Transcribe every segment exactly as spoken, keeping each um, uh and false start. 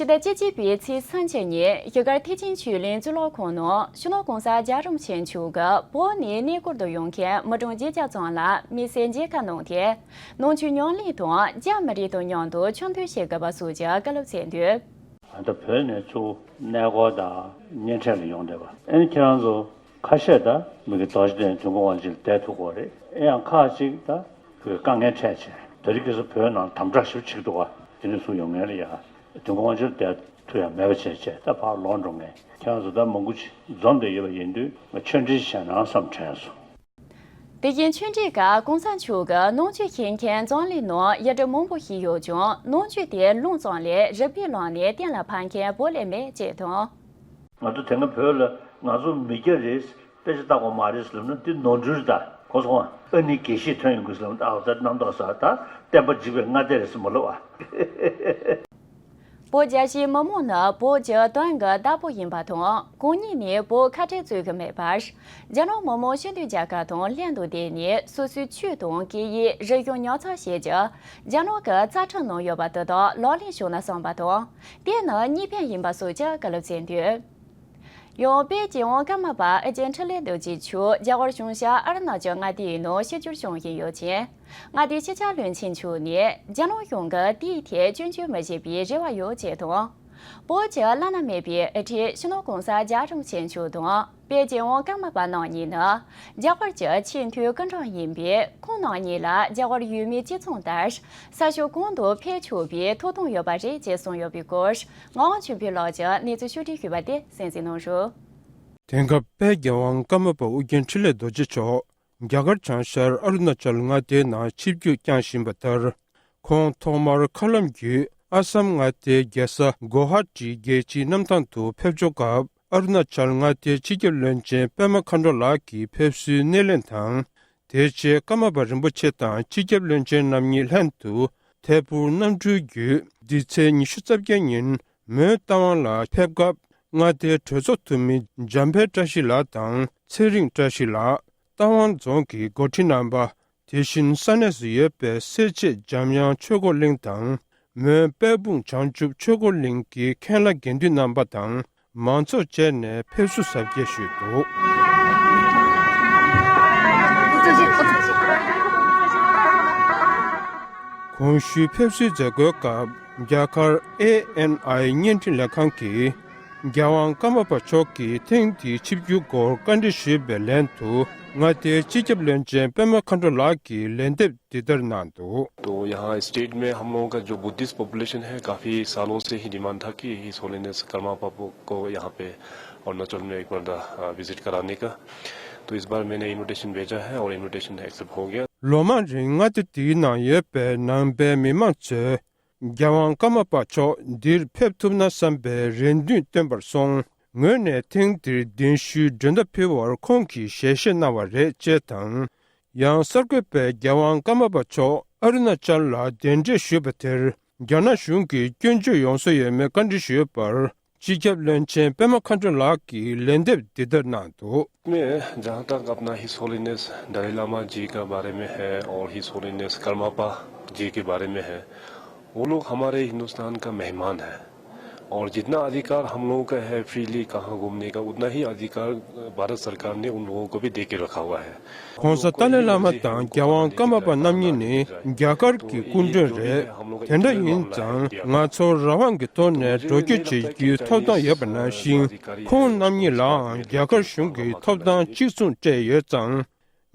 ཕྱི་ཟླ་བཅུ་གཅིག་པའི་ཚེས་སུམ་ཅུ་ཉིན་བཞུགས་སྒར་ཐེག་ཆེན་ཆོས་གླིང་གཙུག་ལག་ཁང་ནང་སྤྱི་ནོར་༸གོང་ས་༸རྒྱལ་བ་རིན་པོ་ཆེ་མཆོག་གིས་བོད་ནས་གནས་སྐོར་དུ་ཡོང་མཁན་མི་གྲངས་བརྒྱད་བརྒྱ་ཙམ་ལ་དམིགས་བསལ་མཇལ་ཁ་གནང་སྟེ། ནང་ཆོས་ཉམས་ལེན་དང་རྒྱ་མི་རིགས་དང་མཉམ་དུ་ཕྱོགས་མཐུན་བྱེད་དགོས་པ་སོགས་ཀྱི་བཀའ་སློབ་སྩལ་དོན། ད་ལྟ་བོད་ནས་གཙོ་བོ་གནས་སྐོར་དང་གཉེན་འཕྲད་ལ་ཡོང་བསྡད་པ། ཨ་ནི་ཁྱེད་རང་ཚོ་ཁ་ཤས་ད་མི་གི་རྡོ་རྗེ་གདན་དུས་འཁོར་དབང་ཆེན་ལ་བསྡད་ཐུབ་ཀྱི་རེད། ཨེ་ཡང་ཁག་ཅིག་ད་བོད་དཀའ་ངལ་འཕྲད་བྱས་དེ་རིང་ཁ་སང་བོད་ནང་དམ་དྲག་ཞེ་པོ་བྱེད་ཀྱི་འདུག་ག་དེ་འདྲ་སུ་ཡོང་མཁན་ལ་ཡ་དུས་འཁོར་དབང་ཆེན་ལ་བསྡད་ཐུབ་ཡ་མེད་པ་བྱས་བྱས་ད་ཕར་ལོག་འགྲོ་མཁན་ཁྱེད་རང་ཚོ་ད་མང་པོ་ཅིག་འཛོམས་བསྡད་ཡོད་པ་ཡིན་དུས་ང་ཆོས་འབྲེལ་བྱས་ན་བསམ་དྲན་སོང་། དེ་བཞིན་ཆོས་འབྲེལ་སྐབས་གོང་ས་མཆོག་གིས་ནང་ཆོས་ཤེས་མཁན་འཛམ་གླིང་ནང་ཡ་རབས་མང་པོ་ཞིག་ཡོད་ཀྱང་ནང་ཆོས་དེ་རླུང་ཙམ་ལས་རིག་པའི་ལམ་ནས་གཏན་ལ་ཕབ་མཁན་བོད་ལས་མེད་ཅེས་དང་། ང་ཚོ་དེ་སྔ་བོད་ལ་ང་ཚོ་མི་སྐྱ་རེད། དཔེ་ཆ་ལྟ་དགོས་མ་རེད་ཟེར་ལབ་ན་འདི་ནོར་འཁྲུལ་རེད། ད་གོ་སོང་ཨ། ཨ་ནི་དགེ་བཤེས་ཐོན་ཡོང་གི་ཟེར་ལབ་ན་ཨ་ད་རྣམ་རྟོག་ཟ་ད་བསྟན་པ་འཇིག་པའི་སྔ་ལྟས་རེད་ཟེར་མ་ལབ་ཨ། བོད་རྒྱལ་སྤྱིའི་མི་མང་ནི་བོད་ཀྱི་དོན་གྱི་བདག་པོ་ཡིན་པ་དང་གང་ཉིད་ནས་བོད་ཁ་བྲལ་རྩོད་ཀྱི་མེད་པར། རྒྱ་ནག་མི་དམངས་སྤྱི་མཐུན་རྒྱལ་ཁབ་དང་ལྷན་དུ་བསྡད་ནས་སོ་སོའི་ཆོས་དང་སྐད་ཡིག་རིག་གཞུང་ཉར་ཚགས་བྱེད་རྒྱུ། རྒྱ་ནག་གི་རྩ་ཁྲིམས་ནང་ཡོད་པ་དེ་དག་ལག་ལེན་བྱུང་ན་བསམ་པ་དང་། དེ་ནི་གཉིས་ཕན་ཡིན་པ་སོགས་ཀྱི་བཀའ་སློབ་སྩལ་འདུག་ཡང་དཔལ་རྒྱལ་དབང་ཀརྨ་པ་ཨོ་རྒྱན་འཕྲིན་ལས་རྡོ་རྗེ་མཆོག་རྒྱ་གར་གཞུང་ཞབས་ཨ་རུ་ན་ཅལ་མངའ་སྡེའི་ནང་ཆིབས་བསྒྱུར་བྱུང་བཞིན་ཡོད་ཅིང་། མངའ་སྡེའི་སྤྱི་ཁྱབ་བློན་ཆེན་མཆོག་ནས་རྒྱ་ནག་གཞུང་གིས་དེའི་ཐད་སྐྱོན་བརྗོད་མི་བྱེད་པའི་རེ་བ་ཡོད་ཅེས་དང་། བོད་ཀྱི་བླ་ན་མེད་པའི་དབུ་ཁྲིད་སྤྱི་ནོར་༸གོང་ས་༸རྒྱལ་བ་རིན་པོ་ཆེ་མཆོག་དང་། དཔལ་རྒྱལ་དབང་ཀརྨ་པ་རྣམ་གཉིས་ནི་རྒྱ་གར་གྱི་ཆེས་མཐོའི་སྐུ་མགྲོན་ཡིན་པས། ཁོང་རྣམ་གཉིས་ལ་རྒྱ་གར་ཡུལ་མིའི་སྤྱི་ཚོགས་ནང་ས་ཕྱོགས་གང་དུ་ཕེབས་ཆོག་པའི་ཐོབ་ཐང་ཡོད་པ་རེད་ཅེས་གསུངས་ཡོད་པའི་སྐོར། ངག་དབང་ཆོས་འཕེལ་ལགས་ཀྱིས་གནས་ཚུལ་ཕྱོགས་སྒྲིག་ཞུས་པ་དེ་གསན་གཟིགས་གནང་རོགས། དེང་སྐབས་དཔལ་རྒྱལ་དབང་ཀརྨ་པ་ཨོ་རྒྱན་འཕྲིན་ལས་རྡོ་རྗེ་མཆོག་རྒྱ་གར་བྱང་ཤར་ཨ་རུ་ན་ཅལ་མངའ་སྡེའི་ནང་ཆིབས་བསྒྱུར་བསྐྱངས་བཞིན་པ་ལྟར། ཁོང་ཐོག་མར་མཁའ་ལམ་བརྒྱུད་ཨ་སམ་མངའ་སྡེའི་རྒྱལ་ས་གོ་ཧ་ཊི་རྒྱལ་སྤྱིའི་གནམ་ཐང་དུ་ཕེབས་འབྱོར་སྐབས། ཨ་རུ་ན་ཅལ་མངའ་སྡེའི་སྤྱི་ཁྱབ་བློན་ཆེན་པད་མ་མཁའ་འགྲོ་ལགས་ཀྱི་ཕེབས་བསུའི་སྣེ་ལེན་དང་། དེ་རྗེས་ཀརྨ་པ་རིན་པོ་ཆེ་དང་སྤྱི་ཁྱབ་བློན་ཆེན་རྣམ་གཉིས་ལྷན་དུ་ཐད་འཕུར་གནམ་གྲུའི་བརྒྱུད། འདི་ཚེས་ཉི་ཤུ་རྩ་བརྒྱད་ཉིན་མོན་རྟ་དབང་ལ་ཕེབས་སྐབས། མངའ་སྡེའི་གྲོས་ཚོགས་འཐུས་མི་འཇམ་དཔལ་བཀྲ་ཤིས་ལགས་དང་ཚེ་རིང་བཀྲ་ཤིས་ལགས། རྟ་དབང་རྫོང་གི་འགོ་ཁྲིད་རྣམ་པ། དེ་བཞིན་ས་གནས་སུ་ཡོད་པའི་སེར་བྱེས་འཇམ་དབྱངས་ཆོས་འཁོར་གླིང་དང་། མོན་དཔལ་སྤུངས་བྱང་ཆུབ་ཆོས་འཁོར་གླིང་གི་མཁན་བླ་དགེ་འདུན་རྣམ་པ་དང་མང་ཚོགས་བཅས་ནས་ཕེབས་བསུ་གཟབ་རྒྱས་ཞུས་འདུག་གོང་ཞུས་ཕེབས་བསུའི་མཛད་སྒོའི་སྐབས། རྒྱ་གར་ཨེ་ཨེན་ཨའི་བརྙན་འཕྲིན་ལས་ཁང་གིས། རྒྱལ་དབང་ཀརྨ་པ་མཆོག་གི་ཐེངས་འདིའི་ཆིབས་བསྒྱུར་སྐོར་བཀའ་འདྲི་ཞུས་པའི་ལན་དུ། མངའ་སྡེའི་སྤྱི་ཁྱབ་བློན་ཆེན་པད་མ་མཁའ་འགྲོ་ལགས་ཀྱིས་ལན་འདེབས་འདི་ལྟར་གནང་འདུག तो यहाँ स्टेट में हम लोगों का जो बुद्धिस्ट पॉपुलेशन है, काफ़ी सालों से ही डिमांड था कि हिज होलीनेस कर्मा पापा को यहाँ पे अरुणाचल में एक बार द-, अ, विजिट कराने का। तो इस बार मैंने इनविटेशन भेजा है और इनविटेशन एक्सेप्ट हो गया। ལོ་མང་རིང་མངའ་སྡེ་འདིའི་ནང་ཡོད་པའི་ནང་པའི་མི་མང་ཚོས། རྒྱལ་དབང་ཀརྨ་པ་མཆོག་འདིར་ཕེབས་ཐུབ་ན་བསམ་པའི་རེ་འདུན་བཏོན་པར་སོང་། ངོས་ནས་ཐེངས་འདིར་གདན་ཞུའི་མགྲོན་བརྡ་ཕུལ་བར་ཁོང་གིས་ཞལ་བཞེས་གནང་བ་རེད་ཅེས་དང་། ཡང་གསར་འགོད་པས་རྒྱལ་དབང་ཀརྨ་པ་མཆོག་ཨ་རུ་ན་ཅལ་ལ་གདན་འདྲེན་ཞུས་པ་དེར་རྒྱ་ནག་གཞུང་གིས་སྐྱོན་བརྗོད་ཡོང་ས་ཡོད་མེད་བཀའ་འདྲི་ཞུས་པར། སྤྱི་ཁྱབ་བློན་ཆེན་པད་མ་མཁའ་འགྲོ་ལགས་ཀྱིས་ལན་འདེབས་འདི་ལྟར་གནང་འདུག में जहाँ तक अपना हिज होलीनेस दलाई लामा जी का बारे में है और हिज होलीनेस कर्मापा जी के बारे में है, वो लोग हमारे हिंदुस्तान का मेहमान है और जितना अधिकार हम लोगों का है फ्रीली कहाँ घूमने का, उतना ही अधिकार भारत सरकार ने उन लोगों को भी दे के रखा हुआ है। ༸གོང་ས་ཏཱ་ལའི་བླ་མ་དང་རྒྱལ་དབང་ཀརྨ་པ་རྣམ་གཉིས་ནི་རྒྱ་གར་གྱི་སྐུ་མགྲོན་རེད། དེ་འདྲ་ཡིན་ཙང་ང་ཚོར་རང་དབང་གི་ཐོག་ནས་འགྲོ་སྐྱོད་བྱེད་རྒྱུའི་ཐོབ་ཐང་ཡོད་པ་ནང་བཞིན། ཁོང་རྣམ་གཉིས་ལའང་རྒྱ་གར་གཞུང་གིས་ཐོབ་ཐང་གཅིག་མཚུངས་སྤྲད་ཡོད་ཙང་།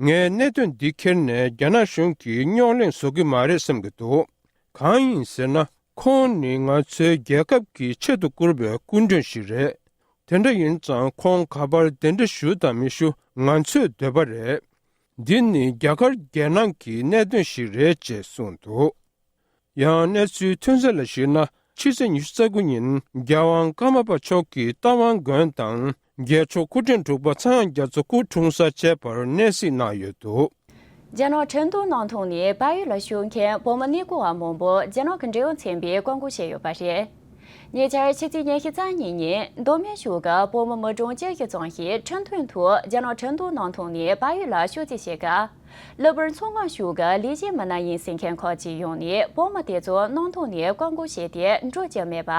ངས་གནད་དོན་འདི་འཁྱེར་ནས་རྒྱ་ནག་གཞུང་གི་རྙོག་གླེང་བཟོ་གི་མ་རེད་བསམ་གྱི་འདུག་གང་ཡིན་ཟེར་ན། ཁོང་ནི་ང་ཚོའི་རྒྱལ་ཁབ་ཀྱི་ཆེད་དུ་བཀུར་བའི་སྐུ་མགྲོན་ཞིག་རེད། དེ་འདྲ་ཡིན་ཙང་ཁོང་ག་པར་གདན་འདྲེན་ཞུ་དང་མི་ཞུ་ང་ཚོའི་འདོད་པ་རེད། འདི་ནི་རྒྱ་གར་རྒྱལ་ནང་གི་གནད་དོན་ཞིག་རེད་ཅེས་གསུངས་འདུག་ཡང་གནས་ཚུལ་ཐོན་གསལ་ལ་གཞིགས་ན། ཕྱི་ཚེས་ཉི་ཤུ་རྩ་དགུ་ཉིན་རྒྱལ་དབང་ཀརྨ་པ་མཆོག་གིས་རྟ་དབང་དགོན་དང་། རྒྱལ་མཆོག་སྐུ་ཕྲེང་དྲུག་པ་ཚངས་དབྱངས་རྒྱ་མཚོ་སྐུ་འཁྲུངས་ས་བཅས་པར་གནས་གཟིགས་གནང་ཡོད་འདུག་རྒྱ་ནག་ཁྲིན་ཏུའུ་གནམ་ཐང་ནས་བལ་ཡུལ་ལ་ཞུགས་མཁན་བོད་མི་གནས་སྐོར་བ་མང་པོ་རྒྱ་ནག་གི་འབྲེལ་ཡོད་ཚན་པས་བཀག་འགོག་བྱས་ཡོད་པ་རེད། ཉེ་ཆར་ཕྱི་ཚེས་ཉི་ཤུ་རྩ་གཉིས་ཉིན་མདོ་སྨད་གཞུང་གི་བོད་མི་མི་གྲངས་བཅུ་བཞི་ཙམ་ཞིག་ཁྲིན་ཐུན་དུ་རྒྱ་ནག་ཁྲིན་ཏུའུ་ནང་ཐོན་ནས་བལ་ཡུལ་ལ་ཕྱོགས་བསྐྱོད་བྱེད་སྐབས། གློ་བུར་མཚོ་སྔོན་གཞུང་གི་ལས་བྱེད་མི་སྣ་ཡིན་ཟེར་མཁན་ཁག་ཅིག་ཡོང་ནས་བོད་མི་དེ་ཚོ་ནང་ཐོན་ནས་བཀག་འགོག་བྱས་ཏེ་འགྲོ་རྒྱུ་མེད་པ།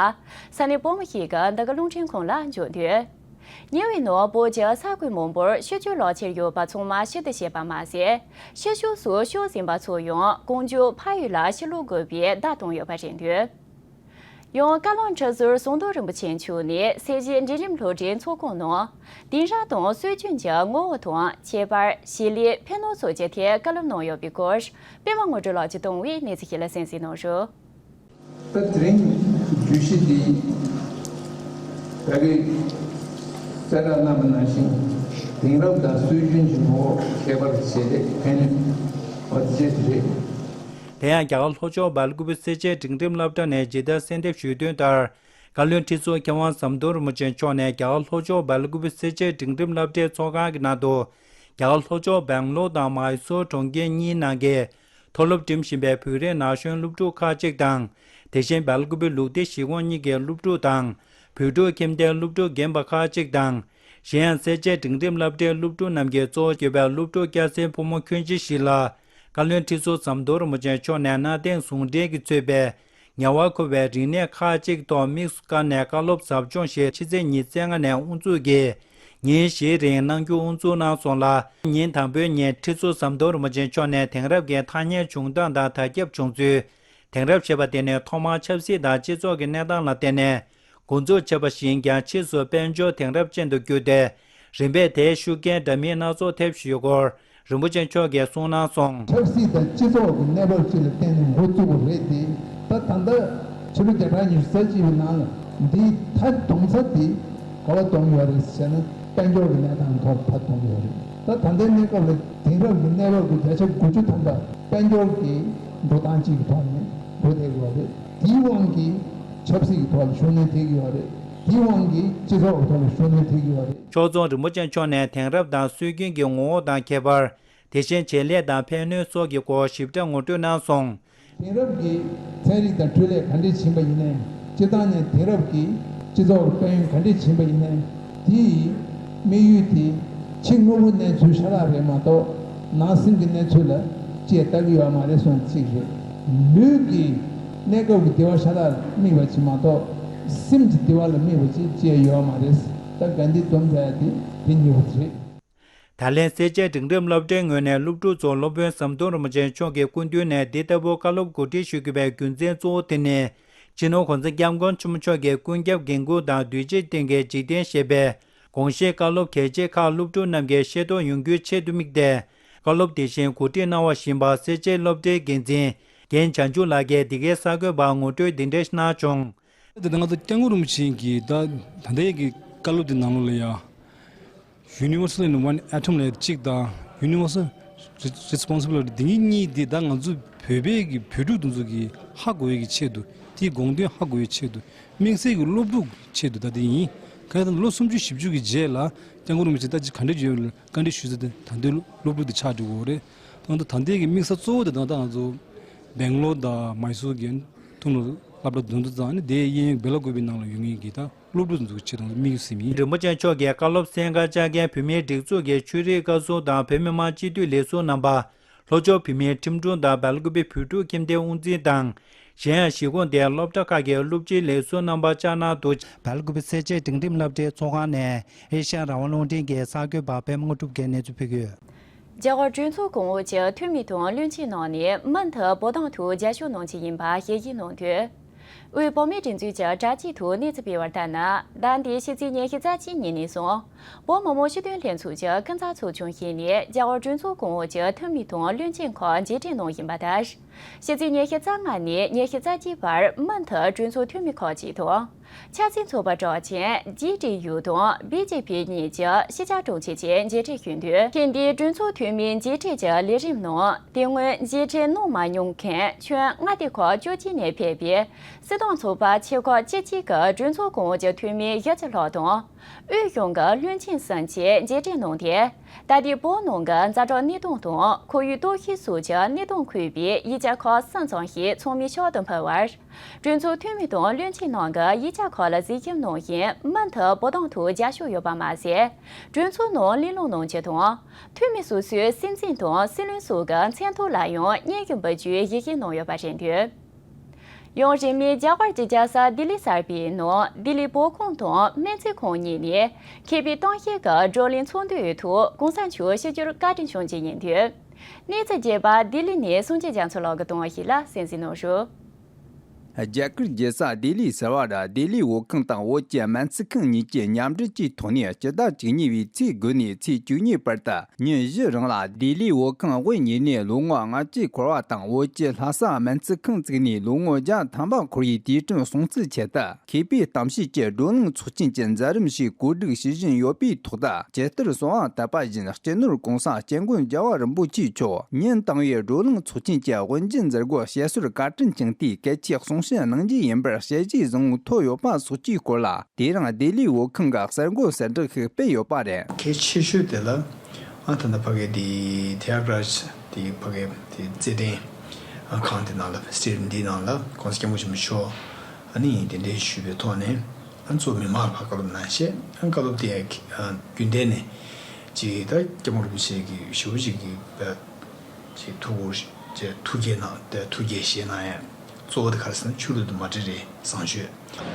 ས་གནས་བོད་མི་ཞིག་གིས་འདི་ག་རླུང་འཕྲིན་ཁང་ལ་བརྗོད་དོན། ཉེ་བའི་ནང་བོད་ཀྱི་ས་ཁུལ་མང་པོར་ཤི་བཅོས་ལག་ཁྱེར་ཡོད་པ་ཚང་མ་ཕྱིར་བསྡུ་བྱས་པ་མ་ཟད། ཕྱི་ཕྱོགས་སུ་ཤོར་ཟིན་པ་ཚོ་ཡང་གང་མགྱོགས་ཕ་ཡུལ་ལ་ཕྱིར་ལོག་དགོས་པའི་བརྡ་བཏང་ཡོད་པ་རེད་འདུག། ཡང་བཀའ་བློན་ཁྲི་ཟུར་ཟམ་གདོང་རིན་པོ་ཆེ་མཆོག་ནས་སྲིད་བྱུས་འབྲིང་རིམ་སློབ་གྲྭའི་ཚོགས་ཁང་ནང་དེང་རབས་དང་སྲོལ་རྒྱུན་གྱི་ངོ་བོ་དང་ཁྱད་པར། བྱེད་ལས། ཕན་ནུས་སོགས་ཀྱི་ཐད་བཀའ་སློབ་གནང་ཡོད་པའི་སྐོར། པད་མ་དངོས་གྲུབ་ལགས་ཀྱིས་བཏང་བའི་གནས་ཚུལ་ཞིག་ལ་གསན་གཟིགས་གནང་རོགས། ད་དེ་རིང་བརྗོད་གཞི་འདི་ད་གིན་གསལ་བསྒྲགས་གནང་བ་ནང་བཞིན་དེང་རབས་དང་སྲོལ་རྒྱུན་གྱི་ངོ་བོ་ཁྱད་པར་བྱེད་ལས་ཕན་ནུས་འོ་དེ་བཅས་དེ་རེད། དེ་ཡང་རྒྱ་གར་ལྷོ་ཕྱོགས་སྦེལ་ཀུ་པེ་སེར་བྱེས་འབྲིང་རིམ་སློབ་གྲྭ་ནས་ཇི་ལྟར་གསལ་འདེབས་ཞུས་དོན་ལྟར། བཀའ་བློན་ཁྲི་ཟུར་མཁས་དབང་ཟམ་གདོང་རིན་པོ་ཆེ་མཆོག་ནས་རྒྱ་གར་ལྷོ་ཕྱོགས་སྦེལ་ཀུ་པེ་སེར་བྱེས་འབྲིང་རིམ་སློབ་གྲྭའི་ཚོགས་ཁང་གི་ནང་དུ། རྒྱ་གར་ལྷོ་ཕྱོགས་སྦེང་ལོར་དང་མཱི་སུར་གྲོང་ཁྱེར་གཉིས་ནང་གི་མཐོ་སློབ་འགྲིམ་བཞིན་པའི་བོད་རིགས་ན་གཞོན་སློབ་ཕྲུག་ཁག་ཅིག་དང་། དེ་བཞིན་སྦེལ་ཀུ་པེ་ལུགས་བདེ་གཞིས་ཁོངས་གཉིས་ཀྱི་སློབ་ཕྲུག་དང་། བོད་ཕྲུག་ཁྱིམ་སྡེའི་སློབ་ཕྲུག་རྒན་པ་ཁག་ཅིག་དང་། གཞན་ཡང་སེར་བྱེས་འབྲིང་རིམ་སློབ་གྲྭའི་སློབ་ཕྲུག་རྣམས་ཀྱིས་གཙོ་བོ་གྱུར་པའི་སློབ་ཕྲུག་སྐྱ་སེར་ཕོ་མོ་ཁྱོན་ཆེ་ཞིག་ལ། བཀའ་བློན་ཁྲི་ཟུར་ཟམ་གདོང་རིན་པོ་ཆེ་མཆོག་ནས་གནའ་དེང་ཟུང་འབྲེལ་གྱིས་གཙོས་པའི་ངལ་བ་ཁུར་བའི་རིག་གནས་ཁག་ཅིག་ཐོག་དམིགས་སུ་བཀར་ནས་བཀའ་སློབ་ཟབ་སྦྱོང་ཞིག་ཕྱི་ཚེས་ཉི་ཤུ་རྩ་ལྔ་ནས་དབུ་འཛུགས་ཀྱིས་ཉིན་བཞིའི་རིང་གནང་རྒྱུ་དབུ་འཛུགས་གནང་སོང་ལ། ཉིན་དང་པོའི་ཉིན་ཁྲི་ཟུར་ཟམ་གདོང་རིན་པོ་ཆེ་མཆོག་ནས་དེང་རབས་ཀྱི་ཐ་སྙད་བྱུང་སྟངས་དང་དར་ཁྱབ་བྱུང་ཚུལ། དེང་རབས་ཞེས་པ་དེ་ནི་ཐོག་མར་ཆབ་སྲིད་དང་སྤྱི་ཚོགས་ཀྱི་གནས་སྟངས་ལ་བརྟེན་ནས་འགོ་འཛུགས་བྱས་པ་བཞིན་ཀྱང་ཕྱིས་སུ་དཔལ་འབྱོར་དེང་རབས་ཅན་དུ་གྱུར་ཏེ། རིམ་པས་དེའི་ཤུགས་རྐྱེན་འདྲ་མིན་སྣ་ཚོགས་ཐེབས་བཞིན་ཡོད་སྐོར་རིན་པོ་ཆེ་མཆོག་གིས་གསུངས་གནང་སོང་། ཆབ་སྲིད་དང་སྤྱི་ཚོགས་ཀྱི་གནས་བབ་སྤྱི་ལ་བརྟེན་ནས་འགོ་བཙུགས་པ་རེད་དེ། ད་ད་ལྟ་ཕྱི་ལོ་བརྒྱ་དང་ཉི་ཤུ་རྩ་གཅིག་པའི་ནང་ལ་འདིའི་མཐའ་སྡོམ་ས་དེ་ག་བ་སྡོམ་ཡོད་རེད་ཟེར་ན། དཔལ་འབྱོར་གྱི་གནས་སྟངས་ཐོག་མཐའ་སྡོམ་ཡོད་རེད། ད་ད་ལྟའི་གནས་སྐབས་ལ་དེང་རབས་ཀྱི་གནས་བབ་ཀྱི་བརྒྱ་ཆ་དགུ་བཅུ་ཐམ་པ་དཔལ་འབྱོར་གྱི་འགྲོ་སྟངས་གཅིག་གི་ཐོག་ནས་འགྲོ་བསྡད་ཀྱི་ཡོད་རེད། དེའི་དབང་གིས་ཆབ་སྲིད་ཀྱི་ཐོག་ལ་ཤུགས་སྣོན་ཐེབས་ཀྱི་ཡོད་རེད། དེའི་དབང་གིས་སྤྱི་ཚོགས་ཀྱི་ཐོག་ལ་ཤུགས་སྣོན་ཐེབས་ཀྱི་ཡོད་རེད། ཕྱོགས་མཚུངས་རིན་པོ་ཆེ་མཆོག་ནས་དེང་རབས་དང་སྲོལ་རྒྱུན་གྱི་ངོ་བོ་དང་ཁྱད་པར། དེ་བཞིན་བྱེད་ལས་དང་ཕན་ནུས་སོགས་ཀྱི་སྐོར་ཞིབ་ཕྲ་ངོ་སྤྲོད་གནང་སོང་། དེང་རབས་ཀྱི་ཚན་རིག་དང་འཕྲུལ་ལས་ག་འདྲས་ཕྱིན་པ་ཡིན་ནའི། སྤྱིར་བཏང་ནས་དེང་རབས་ཀྱི་སྤྱི་ཚོགས་ཀྱི་དཔལ་ཡོན་ག་འདྲས་ཕྱིན་པ་ཡིན་ནའི། དེ་ཡི་དམིགས་ཡུལ་དེ་ཕྱི་དངོས་པོའི་གནས་ཚུལ་ཤ་སྟག་རེད་མ་གཏོགས། ནང་སེམས་ཀྱི་གནས་ཚུལ་ལ་ཅིག་ལྟ་གི་ཡོད་མ་རེད་གསུངས་གཅིག་རེད། ལུས་ཀྱི་གནས་སྐབས་ཀྱི་བདེ་བ་ཤ་སྟག་ལ་དམིགས་པ་ཅིག་མ་གཏོགས། སེམས་ཀྱི་བདེ་བ་ལ་དམིགས་པ་ཅིག་ཅིག་ཡོད་མ་རེད། ད་ག་འདི་སྡོམ་ཚར་ཡ་དེ་དེ་གཉིས་པ་རེད། ད་ལན་སེར་བྱེས་འབྲིང་རིམ་སློབ་གྲྭའི་ངོས་ནས་སློབ་ཕྲུག་ཚོར་སློབ་དཔོན་ཟམ་གདོང་རིན་པོ་ཆེ་མཆོག་གི་སྐུ་མདུན་ནས་འདི་ལྟ་བུ་བཀའ་སློབ་གོ་སྒྲིག་ཞུ་དགོས་པའི་རྒྱུ་མཚན་གཙོ་བོ་དེ་ནི། སྤྱི་ནོར་༸གོང་ས་༸སྐྱབས་མགོན་ཆེན་པོ་མཆོག་གི་ཀུན་ཁྱབ་འགན་འཁུར་དང་དུས་བཅད་ལྡན་གྱི་འཇིག་རྟེན་ཞེས་པའི་དགོངས་བཞེད་བཀའ་སློབ་གལ་ཆེ་ཁག་སློབ་ཕྲུག་རྣམས་ཀྱིས་ཤེས་རྟོགས་ཡོང་རྒྱུའི་ཆེད་དུ་དམིགས་ཏེ། བཀའ་སློབ་དེ་བཞིན་གོ་སྒྲིག་གནང་བ་བཞིན་པ་སེར་བྱེས་སློབ་གྲྭའི་འགན་འཛིན་རྒན་བྱང་ཆུབ་ལགས་ཀྱིས་འདི་གའི་གསར་འགོད་པར་ངོ་སྤྲོད་འདི་འདྲ་གནང་བྱུང་། དེ་ང་ཚོ་སྐྱབས་མགོན་རིན་པོ་ཆེ་གིས་ད་ད་ལྟའི་གི་བཀའ་སློབ་འདི་ནང་ལོགས་ལ་ཡ། Universal in One Atom ལབ་གཅིག་དང་Universal Responsibility འདི་གཉིས་འདི་ད་ང་ཚོ་བོད་པའི་གི་བོད་ཕྲུག་དེ་ཚོ་གི་ཧ་གོ་ཡས་ཀྱི་ཆེད་དུ། དེའི་དགོངས་དོན་ཧ་གོ་ཡས་ཆེད་དུ། དམིགས་བསལ་གྱི་སློབ་ཕྲུག་ཆེད་དུ་ད་དེ་ཡིན། ག་ཡང་ད་ལོ་སུམ་ཅུ་བཞི་བཅུ་གི་རྗེས་ལ་སྐྱབས་མགོན་རིན་པོ་ཆེ་ད་ཅི་ག་འདྲ་ཡོད་བཀའ་འདྲི་ཞུ་ས་དེ་ད་ལྟའི་སློབ་ཕྲུག་དེ་ཆགས་འགྲོ་གི་ཡོད་རེད། ད་ད་ལྟའི་གི་དམིགས་ས་གཙོ་བོ་དེ་ད་ད་ང་ཚོ་སྦེང་ལོར་དང་མཱི་སུར་གྱི་ཐུམ་ལ་སློབ་གྲྭ་འདི་ཚོ་དང་ནི་དེའི་གཡས་གཡོན་སྦེ་ལ་བཀོད་པའི་ནང་ལ་ཡོད་མཁན་གྱི་ད་སློབ་ཕྲུག་ཚོ་ཆེད་དུ་དམིགས་ཡུལ་ཟིན་ཡིན། རིན་པོ་ཆེ་མཆོག་གིས་བཀའ་སློབ་གསན་ཁ་བཅར་མཁན་བོད་མིའི་སྒྲིག་འཛུགས་ཀྱི་ཆོས་རིག་བཀའ་ཟུར་དང་བོད་མི་མང་སྤྱི་འཐུས་ལས་ཟུར་རྣམ་པ། ལྷོ་ཕྱོགས་བོད་མིའི་ཁྲིམས་དྲུང་དང་སྦེལ་ཀུ་པེ་བོད་ཕྲུག་ཁྱིམ་སྡེའི་དབུ་འཛིན་དང་། གཞན་ཡང་གཞིས་ཁོངས་དེའི་སློབ་གྲྭ་ཁག་གི་སློབ་སྤྱིའི་ལས་ཟུར་རྣམ་པ་བཅས་གནང་འདུག། སྦེལ་ཀུ་པེ་སེར་བྱེས་འབྲིང་རིམ་སློབ་གྲྭའི་ཚོགས་ཁང་ནས་ཨེ་ཤ་ཡ་རང་དབང་རླུང་འཕྲིན་གྱི་གསར་འགོད་པ་པད་མ་དངོས་གྲུབ་ཀྱིས་གནས་ཚུལ་ཕུལ་གྱི་ཡོད། རྒྱ་གར་གྲོས་ཚོགས་གོང་འོག་གི་འཐུས་མི་དང་བློན་ཆེན་རྣམས་ནས་མུ་མཐུད་བོད་དོན་ཐོག་མཇལ་ཕྱོགས་གནང་རྒྱུ་ཡིན་པ་ཞལ་བཞེས་གནང་དོན། དབུས་བོད་མིའི་སྒྲིག་འཛུགས་ཀྱི་དྲ་རྒྱའི་ཐོག་གནས་ཚུལ་སྤེལ་བར་ལྟར་ན། ཟླ་འདིའི་ཕྱི་ཚེས་ཉི་ཤུ་རྩ་གཅིག་ཉིན་ནས་བཟུང་། བོད་མི་མང་སྤྱི་འཐུས་ལྷན་ཚོགས་ཀྱི་ཀུན་བཟང་ཚོགས་ཆུང་ཞིག་ནས་རྒྱ་གར་གྲོས་ཚོགས་གོང་འོག་གི་འཐུས་མི་དང་བློན་ཆེན་ཁག་མཇལ་འཕྲད་གནང་བཞིན་པ་ལྟར། ཕྱི་ཚེས་ཉི་ཤུ་རྩ་ལྔ་ནས་ཉི་ཤུ་རྩ་གཅིག་བར་མུ་མཐུད་གྲོས་ཚོགས་འཐུས་མི་ཁག་ཅིག་དང་། ཆབ་སྲིད་ཚོགས་པ་གྲགས་ཅན་ཇི་ཊི་ཡུ་དང་བི་ཇེ་པི་གཉིས་ཀྱི་ཕྱི་བཅར་དྲུང་ཆེ་བཅས་མཇལ་འཕྲད་ཞུས་འདུག། ཐེངས་འདིའི་གྲོས་ཚོགས་འཐུས་མིའི་མཇལ་འཕྲད་ཀྱི་ལས་རིམ་ནང་། དེ་སྔོན་མཇལ་འཕྲད་གནང་མ་མྱོང་མཁན་ཁྱོན་མངའ་སྡེ་ཁག་བཅུ་གཅིག་ནས་ཕེབས་པའི་སྲིད་དོན་ཚོགས་པ་ཆེ་ཁག་བཅུ་གཅིག་གི་གྲོས་ཚོགས་གོང་འོག་གི་འཐུས་མི་བཞི་བཅུ་ལྷག་དང་། དབུས་གཞུང་གི་བློན་ཆེན་གསུམ་བཅས་མཇལ་འཕྲད་གནང་སྟེ། ད་ལྟའི་བོད་ནང་གི་ཛ་དྲག་གནད་དོན་དང་ཁོར་ཡུག་གཏོར་བཤིག་སོགས་ཀྱི་གནད་དོན་འཁོད་པའི་ཡིག་ཆ་ཁག་གསུམ་ཙམ་ཞིག་ཚོགས་མིའི་ཕྱག་ཏུ་ཕུལ་བར། གྲོས་ཚོགས་འཐུས་མི་དང་བློན་ཆེན་རྣམས་ཀྱིས་ཡིག་ ཁག་ལ་གཟིགས་ཞིབ་གནང་བཞིན་མུ་མཐུད་བོད་དོན་ཐོག་རྒྱབ་སྐྱོར་ཡོད་པ་མ་ཟད། གྲོས་ཚོགས་ནང་གླེང་སློང་གནང་རྒྱུ་དང་། འཐུས་མི་སོ་སོའི་སྲིད་འཛིན་དང་སྲིད་བློན་སོགས་ཀྱི་མཚན་ཐོ་ལ་ཡང་སྙན་ཞུ་འབུལ་རྒྱུའི་ཡིད་ཆེས་གནང་ཡོད་པ་རེད་འདུག། ཡང་རིང་མིན་རྒྱ་གར་གྱི་རྒྱལ་ས་ལྡི་ལི་གསར་པའི་ནང་ལྡི་ལི་བོད་ཁང་དང་སྨན་རྩིས་ཁང་གཉིས་ནས་མཁས་པའི་གཏམ་བཤད་ཀྱི་བགྲོ་གླེང་ཚོགས་འདུའི་ཐོག་གོང་ས་མཆོག་ཞིབ་བསྒྱུར་བཀའ་དྲིན་བསྐྱངས་རྒྱུ་ཡིན་འདུག། གནས་ཚུལ་རྒྱས་པ་ལྡི་ལི་ནས་སངས་རྒྱས་རྒྱ་མཚོ་ལགས་ཀྱིས་བཏང་བ་ཞིག་ལ་གསན་གཟིགས་གནང་ཞུ། རྒྱ་གར་རྒྱལ་ས་ལྡི་ལི་ཟེར་བ་ར་ལྡི་ལི་བོད་ཁང་དང་བོད་ཀྱི་སྨན་རྩིས་ཁང་གཉིས་ཀྱིས་མཉམ་འབྲེལ་གྱི་ཐོག་ནས་སྤྱི་ཟླ་བཅུ་གཉིས་པའི་ཚེས་དགུ་ནས་ཚེས་བཅུ་གཉིས་བར་དུ་ཉིན་བཞི་རིང་ལ་ལྡི་ལི་བོད་ཁང་དབུ་བརྙེས་ནས་ལོ་ངོ་ལྔ་བཅུ་འཁོར་བ་དང་། བོད་ཀྱི་ལྷ་ས་སྨན་རྩིས་ཁང་བཙུགས་ནས་ལོ་ངོ་བརྒྱ་ཐམ་པ་འཁོར་བའི་དུས་དྲན་སྲུང་བརྩིའི་ཆེད་དུ། མཁས་པའི་གཏམ་བཤད་ཀྱི་བགྲོ་གླེང་ཚོགས་ཆེན་གྱི་མཛད་རིམ་ཞིག་གོ་སྒྲིག་བྱེད་བཞིན་ཡོད་པའི་ཐོག་ཏུ། ཇི་ལྟར་གསོལ་བ་བཏབ་པ་བཞིན། སྤྱི་ནོར་༸གོང་ས་༸སྐྱབས་མགོན་རྒྱལ་བ་རིན་པོ་ཆེ་མཆོག་ཉིན་དང་པོའི་བགྲོ་གླེང་ཚོགས་ཆེན་གྱི་དབུ་འབྱེད་མཛད་སྒོར་བཤད་སྲོལ་བཀའ་དྲིན་བསྐྱངས་ཏེ། གལ་ཆེའི་གསུང་བཤད་གནང་རྒྱུ་ཡིན་པར་དཔྱད་གཞིའི་བཟང་པོ་ཐོབ་ཡོད་པ་སོགས་ཀྱི་སྐོར་ལ། དེ་རིང་ལྡི་ལི་བོད་ཁང་གི་གསར་འགོད་གསལ་བསྒྲགས་ཤིག་སྤེལ་ཡོད་པ་རེད། གལ་ཆེ་ཤོས་དེ་ལ་ཨ་ད་ལྟ་ཕ་གི་དེ་ཐེ་ཡ་གྲ་དེ་ཕ་གི་དེ་རྩེད་འགྲན་ཁང་དེ་ནང་ལ་སི་ཊེ་ཌི་ཡམ་འདིའི་ནང་ལ་༸གོང་ས་༸སྐྱབས་མགོན་ཆེན་པོ་མཆོག་ཨ་ནི་གདན་འདྲེན་ཞུས་པའི་ཐོག་ནས་ཨ་གཙོ་བོ་མི་མང་ལ་ཕར་བཀའ་སློབ་གནང་བྱས། ཨ་བཀའ་སློབ་དེ་ཡང་རྒྱུན་ལྡན་ནས་ཅིག་ད་སྐྱབས་མགོན་རིན་པོ་ཆེ་གི་ཞེ་པོ་ཅིག་གི་ཅིག་ཐུགས་ཁུར་ཅིག་ཐུགས་དགྱེས་གནང་སྟེ་ཐུགས་དགྱེས་བཞེས་གནང་ཡ། གཙོ་བོ་དེ་ག་རེ་ཟེར་ན་ཆོས་ལུགས་དེ་མ་འདྲེས་རེད་བཟང་ཤོས།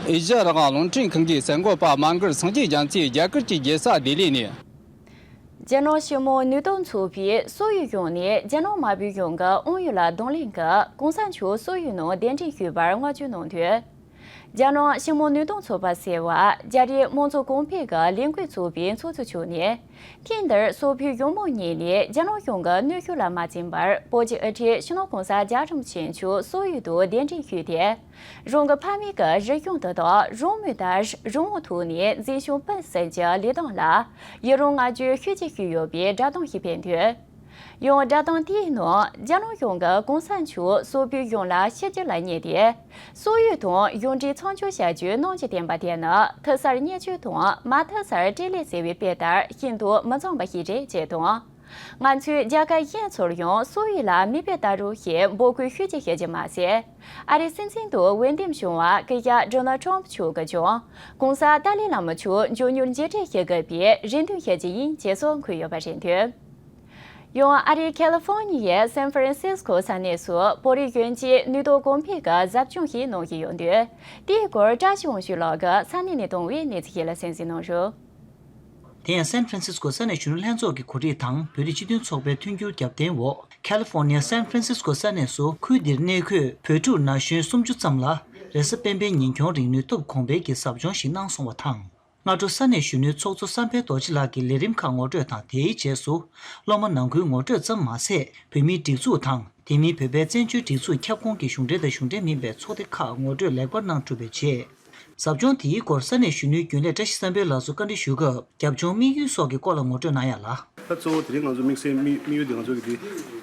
ཨེ་ཤ་ཡ་རང་དབང་རླུང་འཕྲིན་ཁང་གི་གསར་འགོད་པ་མ་གར་སངས་རྒྱས་རྒྱ་མཚོས་རྒྱ་གར་གྱི་རྒྱལ་ས་ལྡི་ལི་ནས། རྒྱ་ནག་ཕྱི་དམག་ནུས་སྟོབས་ཚོགས་པས་སོག་ཡུལ་གཞུང་ནས་རྒྱ་ནག་དམར་པོའི་གཞུང་གི་དབང་ཡོད་ལ་གདོང་ལེན་གྱིས་གོང་ས་མཆོག་སོག་ཡུལ་ནང་གདན་འདྲེན་ཞུས་པར་བསྔགས་བརྗོད་གནང་དོན། རྒྱ་ནག་ཕྱི་དམག་ནུས་སྟོབས་ཚོགས་པ་ཟེར་བ་རྒྱ་རིགས་དམངས་གཙོ་གོང་འཕེལ་གྱི་ལས་འགུལ་ཚོགས་པའི་ཚོགས་གཙོ་མཆོག་ནས། ཐེངས་འདིར་སོག་པོའི་གཞུང་མང་གཉིས་ནས་རྒྱ་ནག་གཞུང་གི་གནོན་ཤུགས་ལ་མ་འཛེམས་པར་བོད་ཀྱི་དབུ་ཁྲིད་སྤྱི་ནོར་༸གོང་ས་༸རྒྱལ་བ་རིན་པོ་ཆེ་མཆོག་སོག་ཡུལ་དུ་གདན་འདྲེན་ཞུས་ཏེ། རང་གི་ཕ་མེས་ཀྱི་རིག་གཞུང་དང་། རང་མོས་དང་རང་དབང་ཐོག་ནས་འཛིན་སྐྱོང་སྤེལ་གསུམ་གྱི་ལས་སྟངས་ལ་ཡི་རང་བསྔགས་བརྗོད་ཤུགས་ཆེ་ཞུས་ཡོད་པའི་བསྒྲགས་གཏམ་ཞིག་སྤེལ་འདུག། ཡང་བསྒྲགས་གཏམ་དེའི་ནང་རྒྱ་ནག་གཞུང་གིས་གོང་ས་མཆོག་སོག་པོའི་གཞུང་ལ་ཕྱི་རྒྱལ་ལ་གཉེར་ཏེ། སོག་ཡུལ་དང་གཞུང་འབྲེལ་མཚམས་འཇོག་བྱ་རྒྱུའི་གནང་སྒོ་བསྟན་པ་དེ་ནི་མཐུ་གསར་བརྙས་བཅོས་དང་མ་མཐུ་གསར་སྤྲེལ་ལད་ཟེར་བའི་དཔེ་ལྟར་ཤིན་ཏུ་མི་འཚམ་པ་ཞིག་རེད་ཅེས་དང་། ང་ཚོས་རྒྱལ་ཁབ་གཞན་ཚོར་ཡང་སོག་ཡུལ་ལ་མི་དཔེ་ལྟ་རོགས་ཞེས་འབོད་སྐུལ་ཤུགས་ཆེ་བྱེད་ཀྱི་མ་ཟད། ཨ་རིའི་སྲིད་འཛིན་དུ་འོས་འདེམས་བྱུང་བ་སྐུ་ཞབས་ཌོ་ནལ་ཊམ་མཆོག་གིས་ཀྱང་གོང་ས་ཏཱ་ལའི་བླ་མ་མཆོག་མགྱོགས་མྱུར་མཇལ་འཕྲད་བྱེད་དགོས་པའི་རེ་འདུན་བྱེད་ཀྱི་ཡིན་ཅེས་སོགས་འཁོད་ཡོད་པ་རེད་འདུག། ཡང་ཨ་རིའི་ཁ་ལི་ཧྥོར་ནི་ཡའི་སན་ཧྥ་རན་སིས་ཀོ་ས་གནས་སུ་བོད་རིགས་གཞོན་སྐྱེས་ནུས་སྟོབས་གོང་འཕེལ་གྱི་ཟབ་སྦྱོང་ཞིག་གནང་བཞིན་ཡོད་འདུག། དེའི་སྐོར་བཀྲ་ཤིས་དབང་ཕྱུག་ལགས་ཀྱིས་ས་གནས་ནས་བཏང་བའི་གནས་ཚུལ་ཞིག་ལ་གསན་གཟིགས་གནང་རོགས། དེ་ཡང་སན་ཧྥ་རན་སིས་ཀོ་ས་གནས་གཞོན་ནུ་ལྷན་ཚོགས་ཀྱི་གོ་སྒྲིག་དང་བོད་རིགས་སྤྱི་མཐུན་ཚོགས་པའི་མཐུན་འགྱུར་རྒྱབ་རྟེན་འོག་ཁ་ལི་ཧྥོར་ནི་ཡ་སན་ཧྥ་རན་སིས་ཀོ་ས་གནས་སུ་ཁུལ་འདིར་གནས་འཁོད་བོད་ཕྲུག་ན་གཞོན་སུམ་ཅུ་ཙམ་ལ་རེས་གཟའ་སྤེན་པའི་ཉིན་གྱོང་རིང་ནུས་སྟོབས་གོང་འཕེལ་གྱི་ཟབ་སྦྱོང་ཞིག་གནང་སོང་བ་དང་། སྔ་དྲོ་ས་གནས་གཞོན་ནུའི་ཚོགས་གཙོ་བསམ་འཕེལ་རྡོ་རྗེ་ལགས་ཀྱིས་ལས་རིམ་ཁག་ངོ་སྤྲོད་དང་། དེའི་རྗེས་སུ་སློབ་མ་ནང་ཁུལ་ངོ་སྤྲོད་ཙམ་མ་ཟད། བོད་མིའི་སྒྲིག་འཛུགས་དང་དེ་མིན་བོད་པའི་བཙན་བྱོལ་སྒྲིག་འཛུགས་ཁྱབ་ཁོངས་ཀྱི་གཞུང་འབྲེལ་དང་གཞུང་འབྲེལ་མིན་པའི་ཚོགས་སྡེ་ཁག་ངོ་སྤྲོད་ལེགས་པར་གནང་གྲུབ་པའི་རྗེས། ཟབ་སྦྱོང་དེའི་སྐོར་ས་གནས་གཞོན་ནུའི་རྒྱུན་ལས་བཀྲ་ཤིས་བསམ་འཕེལ་ལགས་སུ་བཀའ་འདྲི་ཞུ་སྐབས། རྒྱབ་ལྗོངས་དམིགས་ཡུལ་སོགས་ཀྱི་སྐོར་ལ་ངོ་སྤྲོད་གནང་ཡ་ལ། ད་གཙོ་བོ་དེ་རིང་ང་ཚོ་དམིགས་བསལ་དམིགས་དམིགས་ཡུལ་དེ་ང་ཚོ་གི་དེ་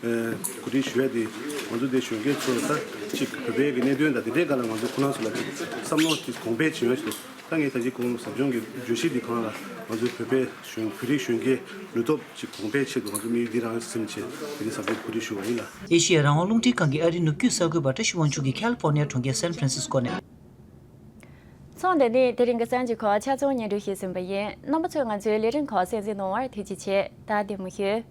ཨ་གོ་སྒྲིག་ཞུ་ཡ་དེ་ང་ཚོ་དེ་གཞོན་སྐྱེས་ཚོ་ལ་ད་ཅིག་བོད་པའི་གི་གནད་དོན་དང་དེ་འདྲའི་སྒང་ལ་ང་ཚོ་ཁོ་རང་ཚོ་ལ་ཅིག་བསམ་བློ་དེ་གོང་འཕེལ་བྱེད་ཡ་ཞིག་ཏུ། ད་ངས་ད་ཅི་གོང་ཟབ་སྦྱོང་གི་བརྗོད་གཞི་འདི་གང་ལ་ང་ཚོའི་བོད་པའི་གཞོན་བོད་རིགས་གཞོན་སྐྱེས་ནུས་སྟོབས་ཅིག་གོང་འཕེལ་ཆེད་དུ་ང་ཚོ་དམིགས་ཡུལ་འདི་རང་ཟིན་བྱས་དེ་རིང་ཟབ་སྦྱོང་གོ་སྒྲིག་ཞུ་བ་ཡིན་ལ། ཨེ་ཤེ་ཡ་རང་དབང་རླུང་འཕྲིན་ཁང་གི་ཨ་རིའི་ནུབ་རྒྱུད་གསར་འགོད་པ་བཀྲ་ཤིས་དབང་ཕྱུག་གིས་ཁ་ལི་ཧྥོར་ནི་ཡ་གྲོང་ཁྱེར་སན་ཧྥ་རན་སིས་ཀོ་ནས། མཚམས་འདི་ནས་དེ་རིང་གི་གསར་འགྱུར་ཁག་ཆ་ཚང་སྙན་སྒྲོན་ཞུས་ཟིན་པ་ཡིན། རྣམ་པ་ཚོས་ང་ཚོའི་ལས་རིམ་ཁག་གསན་གཟིགས་གནང་བར་ཐུགས་རྗེ་ཆེ། ད་བདེ་མོ་བྱོས།